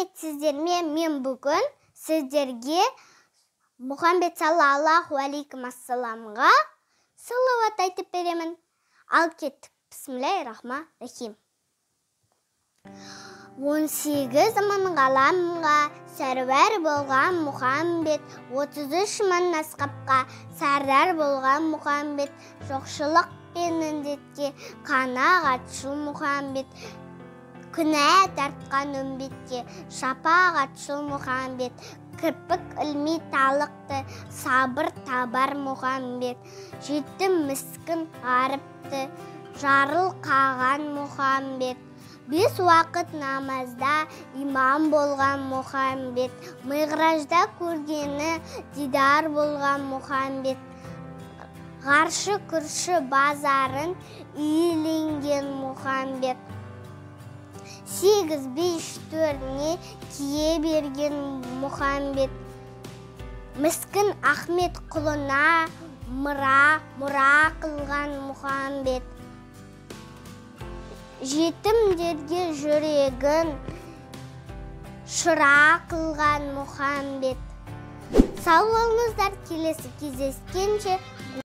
Сәлеметсіздер ме? Мен бүгін сіздерге Мұхаммед саллаллаху алейхи ассаламға салауат айтып беремін. Ал кеттік. Бисмиллахи рахмани рахим. 18 мың ғаламға сәруар болған Мұхаммед, 33 мың асқапқа сардар болған Мұхаммед, жоқшылық пен індетке қанағатшыл Мұхаммед, күнә тартқан үмбетке шапағатшыл Мұхаммед, кірпік ілмей талықты сабыр табар Мұхаммед, жетім міскін ғаріпті жарылқаған Мұхаммед, 5 уақыт намазда имам болған Мұхаммед, миғражда көргені дидар болған Мұхаммед, ғаршы күрші базарын иеленген Мұхаммед, 8 бейіш төріне кие берген Мұхаммед, міскін Ахмет құлына мұра қылған Мұхаммед, жетімдерге жүрегін шыра қылған Мұхаммед. Сау болыңыздар, келесі кездескенше.